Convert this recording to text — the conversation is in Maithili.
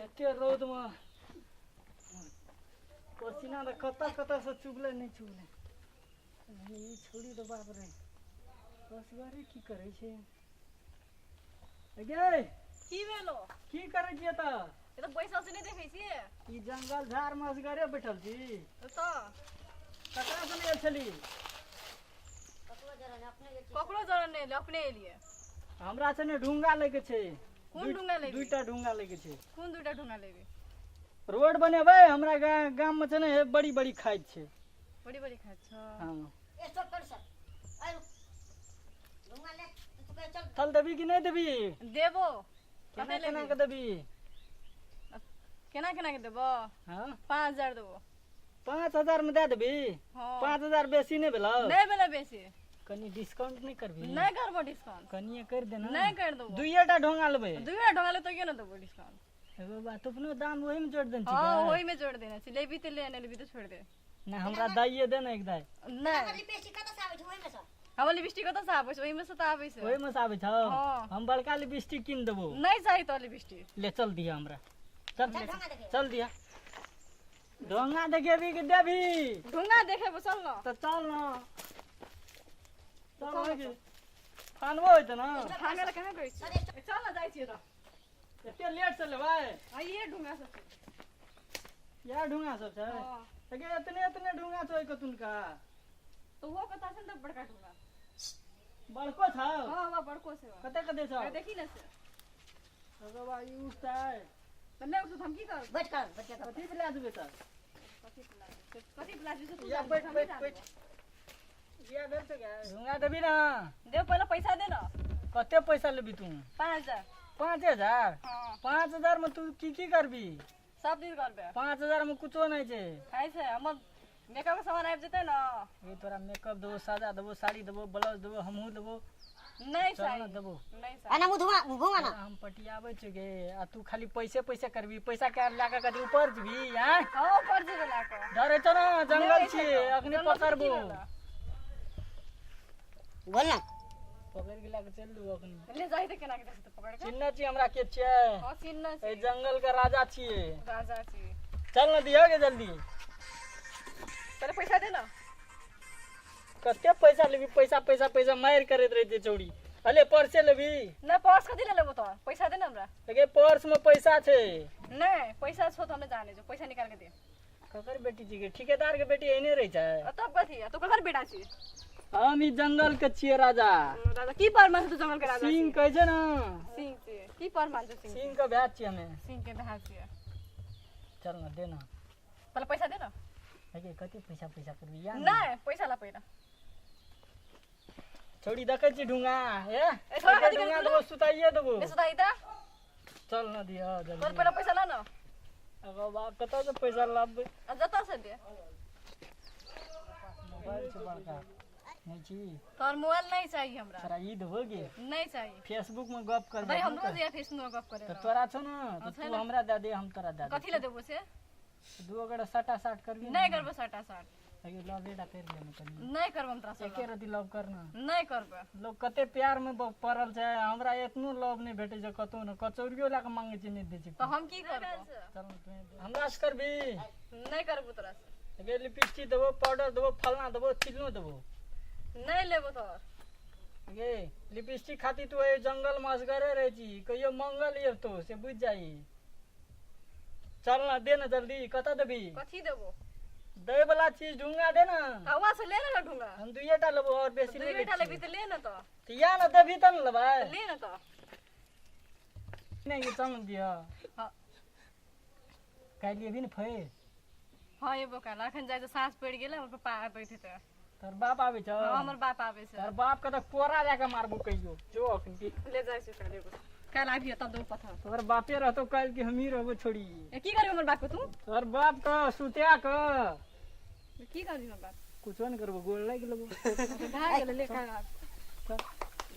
एते रौदमे पसीना तऽ कतऽ कतऽसँ चुगलै नहि चुगलै। ई छौड़ी तऽ बाप रे असगरे की करै छै गे? की भेलो? की करै छियै तऽ? ई तऽ बैसल से नहि देखै छियै। ई जंगल झाड़मे असगरे बैठल छी? तऽ ककरा सने आयल छली? ककरो जरूरत नहि एलै, अपने एलियै। हमरा छै ने ढुंगा लैके छै। कोन ढुंगा लेबही? दुईटा ढुंगा लैके छै। कोन दुईटा ढुंगा लेबही? रोड बनेबै हमरा गाम में छै ने, बड़ी बड़ी खाद छै। बड़ी बड़ी खाद छौ? हाँ। चल, देबी कि नहि देबी? देबो। केना? कते केना लेबही? के देबी? केना केना के देबो? हाँ। 5000 देबो। 5000 में दे देबी? हाँ। 5000 बेसी नहि भेलौ? नहि भेलै बेसी। कनि डिस्काउंट नहि करबी? नहि करबो डिस्काउंट। कनिये कर देना। नहि कर देबो। दुइएटा ढोंगा लेबै। दुइटा ढोंगा ले तो ने देबो डिस्काउंट। एगो बात, अपनो दाम ओहिमे जोड़ देने छी? हाँ, ओहि में जोड़ देने छी। लेबी तऽ ले, नहि लेबी तऽ छोड़ दे। नहि, हमरा दाइए दे ने एक दाइ। नहि, हमर लिपस्टिक कतऽ से आबै छै? ओहिमे से तऽ आबै छै। ओहिमे से आबै छौ? हाँ। हम बड़का लिपस्टिक कीन देबो। नहि चाही तो लिपस्टिक। ले चल दिया हमरा, चल चल दिया। ढोंगा देखेबी कि देबी? ढुंगा देखेबो, चल न। तऽ चल न, चल ने। फानबो होइत ने? खाने ला केना कहै छी, चल न, जाइ छियै तऽ। एते लेट से लेबै? आइए ढुंगा सब छै। इएह ढुंगा सब छै? हाँ। एगे, एतने एतने ढुंगा छै ओहि कतुनका। तऽ ओहो कतऽ छै ने तऽ बड़का ढुंगा। बड़को छौ? हाँ हाँ, बड़को छै। कते कते छौ? अरे देखी ने से। अरे बा, ई उठतै? तऽ नहि उठतै तऽ हम की करब? कथी पे लए देबै तऽ? कथी पिला कथी पिला छै तू? या जान, बैठ हम बैठ नहि बैठ। जानबो। बिया भेल छै गे? ढुंगा देबी ना? देव, पहिले पैसा दे न। कते पैसा लेबी तू? 5000। 5000? हाँ। 5000 में तू की की करबी? सब चीज करबै। 5000 में कुछो नहीं छै। खाइ छै, हमर मेकअप के सामान आबि जेतै ने। ये तोरा मेकअप देबो, साजा देबो, साड़ी देबो, ब्लाउज देबो, हमहूँ देबो। नहि चल चाही। ने, देबो। नहि चाही। तोरा हम पटियाबै छियै गे, आ तू खाली पैसे पैसे करबी। पैसा के लए कऽ कथी ऊपर जेबी आँय? हाँ, ऊपर जेबै लए कऽ। डरै छौ ने? जंगल नहि छियै। छै। अखनी जंगल से की पकड़बो। भेलै? बोल ना। पकड़ के लए कऽ चलि देबो अखनी। ले जाइ तऽ केना के जाइ छै तऽ पकड़ के। चिन्हने छी हमरा के छियै? हाँ, चिन्हने एहि छी। जंगल के राजा छियै। राजा छी। चल ने, दिअ गे जल्दी। पहिले पैसा दे न। कते पैसा लेबी? पैसा पैसा पैसा मारि करैत रहै छै छौड़ी। अले पर्से लेबी? नहि, पर्स कथी ले लेबो तो? पैसा दे न हमरा। गे, पर्स में पैसा छै। नहि, पैसा छौ तऽ हम नहि जानै छौ, पैसा निकाल के दे। ककर बेटी छी गे? ठेकेदार के बेटी एहने रहै छै। आ तब कथी? आ तू ककर बेटा छी? हम ई जंगल के छियै राजा। राजा की परमान तू जंगल के राजा? सिंह छी कहै छै ने। सिंह छी? की परमान छौ सिंह? सिंह के भाय छियै हमे। सिंह के भाय छियै। चल ने, दे ने। पहिले पैसा दे न। हे, कते पैसा पैसा करबी या ने? नहि, पैसा ला पहिला। छौड़ी, देखै छी ढुंगा हे? ए, थोड़ा एते कथी ढुंगा करू? देबो, सुताइए देबो। ले सुताई तऽ। चल न, दिह तोर जल्दी। पहिला पैसा ला न। अगो बाप, कतऽ से पैसा लाबबै? आ जतऽ से दे। मोबाइल छै बड़का, नहि छी? तोहर मोबाइल नहीं चाहिए हमरा। तोरा ई देबो गे। नहीं चाहिए। फेसबुक में गप करबै। भाई, हमरो जे फेसबुक में गप करे। तऽ तोरा छौ ने तऽ छै तू ने। हमरा दए दे, हम तोरा दए कथी ले देबो से? दे। दू गोटा सटा साट करबी ने? नहीं करबो साटा साट। अगे लव एटा कर ले ने कनी। नहीं करबो हम तोरा से। एके रति लव करना। नहीं करबो। लोग कते प्यार में पड़ल छै, हमरा एतनो लव नहि भेटै छै कतौ ने। कचौड़ियो लए कऽ मांगै छै, नहि दै छै। तो हम की करबो? चल ने, तू हमरा से करबी? नहीं करबो तोरा से। अगे लिपस्टिक देबो, पाउडर देबो, फलना देबो, चिल्लो देबो। नहीं लेबो तोहर। गे, लिपस्टिक खातिर तू एहि जंगल मे असगरे रहै छी, कहियो मंगल एबतो से बुझि जाही। चल न, दे न जल्दी। कतऽ देबी? कथी देबो? दै वाला चीज ढुंगा दे न। हवा से ले ना ढूंगा। हम दुइएटा लेबो, और बेसी नहि दुइएटा लै लेबी छियै। तऽ ले न तऽ। तऽ या ने, देबही तब ने लेबै। ले न तऽ। नहि, ये चल न, दिह। हाँ। काल्हि एबही ने फेर? हाँ, एबो काल्हि। अखन जाइ छै, साँझ पड़ि गेलै, हमर पप्पा आबैत हेतै। तोहर बाप आबै छौ? हाँ, हमर बाप आबै छै। तोहर बाप के तऽ कोरा लए कऽ मारबो कहियो जो अखन। ले जाइ छै काल्हि, एबो काल्हि, आबियो तब देबो पत्थर। तोहर बापे रहतो काल्हि कि हमही रहबो छोड़ी? ए, की करबी हमर बाप के तू? तोहर बाप के सुता कऽ की करबी हमर बाप? कुछो नहि करबो, गोड़ लागि लेबो। भए गेलै, ले काल्हि आब। चल।